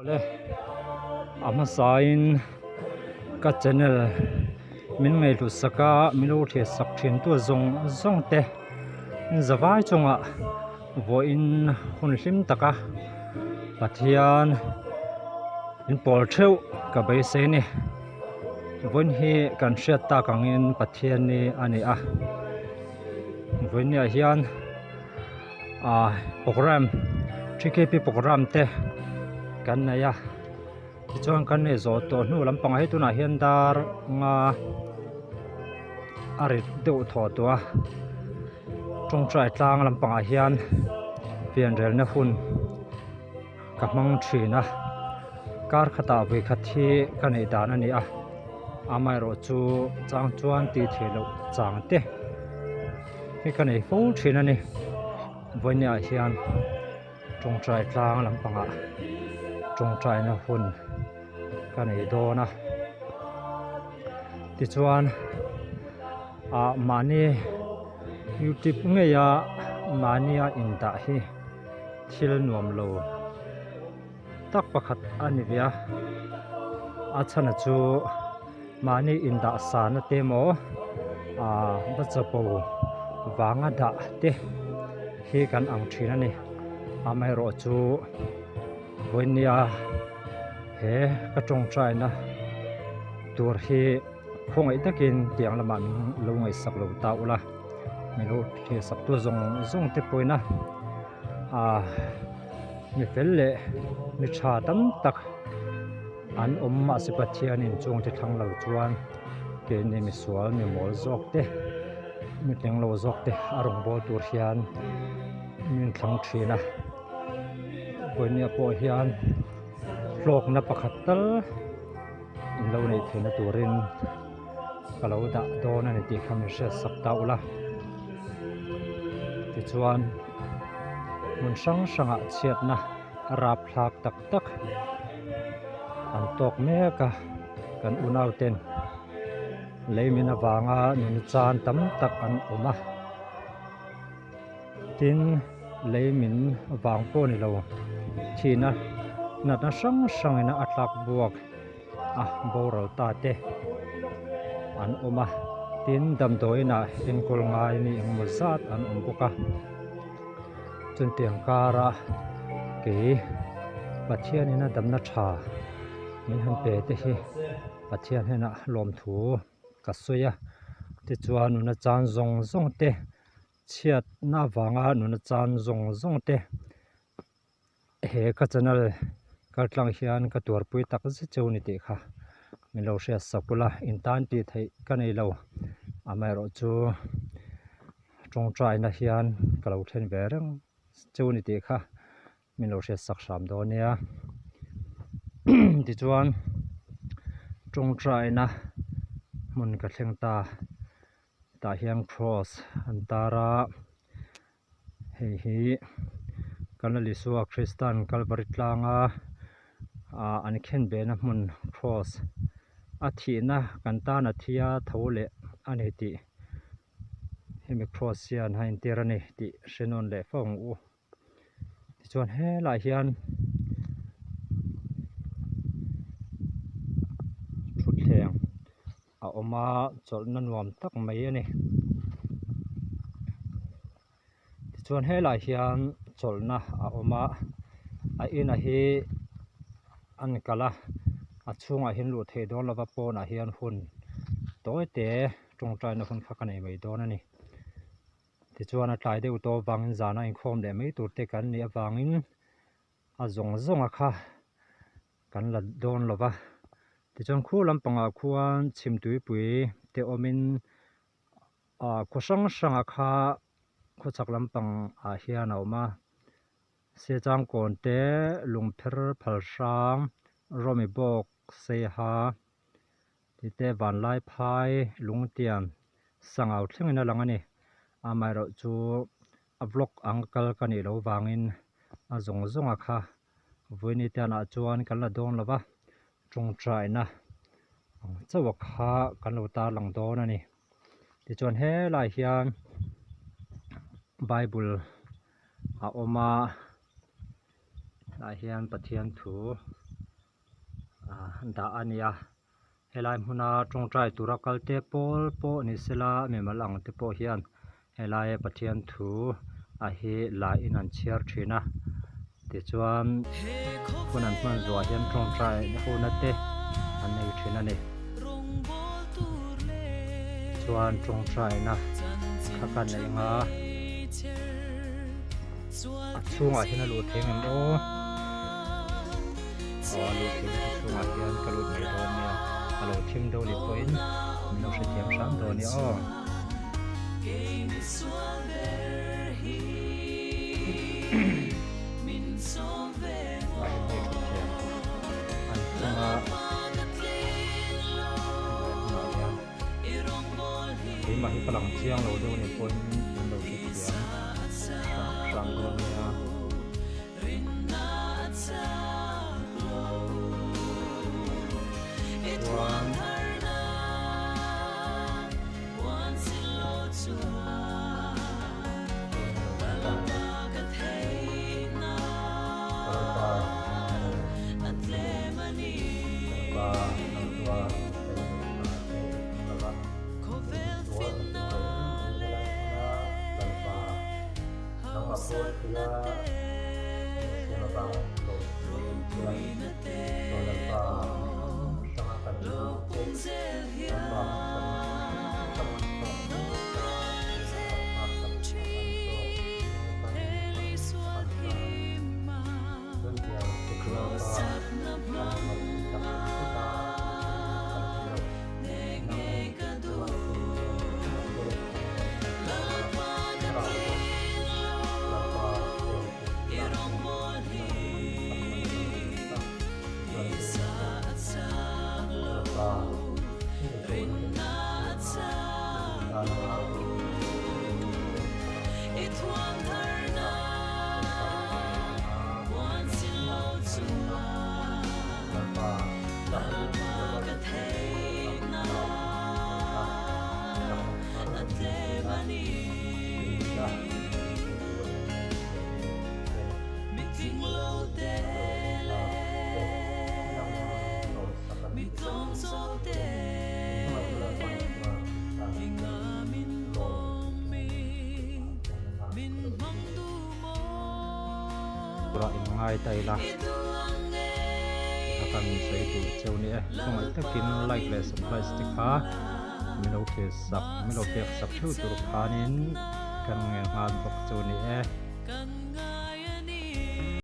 Le a hmasain ka channel min ngaihhlut sak a min lo hriat sak thin tu zawng zawng te zavai chungah vawiin hun hlim taka Pathian min pawl theuh ka beisei a ni vawiin hi kan hriat tak angin Pathian ni a ni a vawiin ni ah hian. ah program tkp program te kan nei a tichuan kan nei zawh tawh hnu lampangah hi tunah hian dar nga a rit deuh thawh tawh a tawngtai tlang lampangah hian pianrelna hun ka hmang thin a kar khatah vawikhat hi ka neih dan a ni a amaherawh chu chang chuan tih theih loh chang te hi ka nei fo thin a ni vawinia ah hian tawngtai tlang lampangah tawngtaina hun ka nei dawn a tichuan ah mahni youtube ngeia mahnia indah hi. Thil nuam lo tak pakhat a ni ve a, a chhan chu mahni indah sahna te emaw ah va chapo vanga dah te hi kan ang thin a ni amaherawh chu vawinia he ka tawngtaina tur hi khawngaih takin tiang lamah min lo ngaihsak lo ta ula. Mi lo thlir sak tu zawng zawng te pawhin a ah mi fel leh mi tha tam tak an awm mahse Pathianin chung te thlang lo chuan keini misual mi mawl zawk te mi tling lo zawk te a rawn bawl tur hian min thlang thin a vawinia pawh hian hlawkna pakhat tal in lo neih theihna turin. Ka lo dah dawn a ni tih kha min hriat sak ta ula tichuan hmun hrang hrangah chhiatna a rap thlak tak tak an tawk mek a kan unau ten lei min avanga nuna chan tam tak an awm a tin lei min vang pawh ni lo thihna natna hrang hrangin a tlak buak. a boral ta te an awm a tin damdawiin ah enkawl ngai mi engemaw zat an awm bawk a chutiang kara kei Pathian in a damna tha min han pe te hi Pathian hnenah lawmthu ka sawi a tichuan nuna chan zawng zawng te chhiatna avanga nuna chan zawng zawng te. He ka channel kaltlang hian ka tuarpui tak zet cheu ni tih kha min lo hriat sak ula in tan tih theih ka nei lo amaherawh chu tawngtaina hian ka lo then ve reng cheu ni tih kha min lo hriat sak hram dawn nia tichuan tawngtaina hmun ka thleng ta tah hian cross an tar a. Hei hi kan la Isua Kristan Kalvari tlanga ah an khen behna hmun cross a thihna kan tan a thi a tho leh a ni tih hemi cross hian a intir a ni tih hre nawn leh fo ang u. Tichuan helaiah hian thutthleng a awm a chawlhna nuam tak mai a ni tichuan helaiah hian chawlhna a awm a a inah hi an kal a a chhungah hian luh theih dawn lova pawnah hian hun tawi te tawngtaina hun kha ka nei mai dawn a ni tichuan a tlai deuh tawh avangin zana inkhawm leh mai tur te kan nih avangin a zawng zawng a kha. Kan la dawn lo va, tichuan khu lampangah khuan chhimtuipui te awmin ah khaw hrang hranga kha khawchhak lampang ah hian a awm a, Sechangkawn te lungpher phal hrang Rawmi bawk Seiha tite Vanlai phai Lungtian Sangau thlengin a lang a ni, amaherawh chu a vlog ang kal ka nih loh vangin a zawng zawnga kha Vawiini tianah chuan kan la dawn lo va, tawngtaina ang chauh a kha kan lo tarlang dawn a ni. Tichuan helaiah hian Bible a awm a, tah hian Pathian thu. dah a ni a helai hmuna tawngtai tura kal te pawl pawh ni sela mimal ang te pawh hian helai Pathian thu a hi la in an chhiar thin a tichuan hun an hman zuah hian tawngtai hona te an nei thin a ni chuan tawngtaina kha ka nei ang a a chhungah hian a luh thei ang em aw aw a luh thei a chhungah hian ka lut mai dawn nia a lo thim deuh leh pawhin min lo hrethiam hram dawn nia aw. An chunga keimah hi ka lang chiang lo deuh ni pawhin min lo hrethiam hram hram dawn nia. Chuan Tura in ngai ta ila tikha kan sawi duh cheu ni e khawngaih takin like leh subscribe te kha min lo thlir sak min lo pek sak theuh tur khanin kan ngen nghal bawk cheu ni e.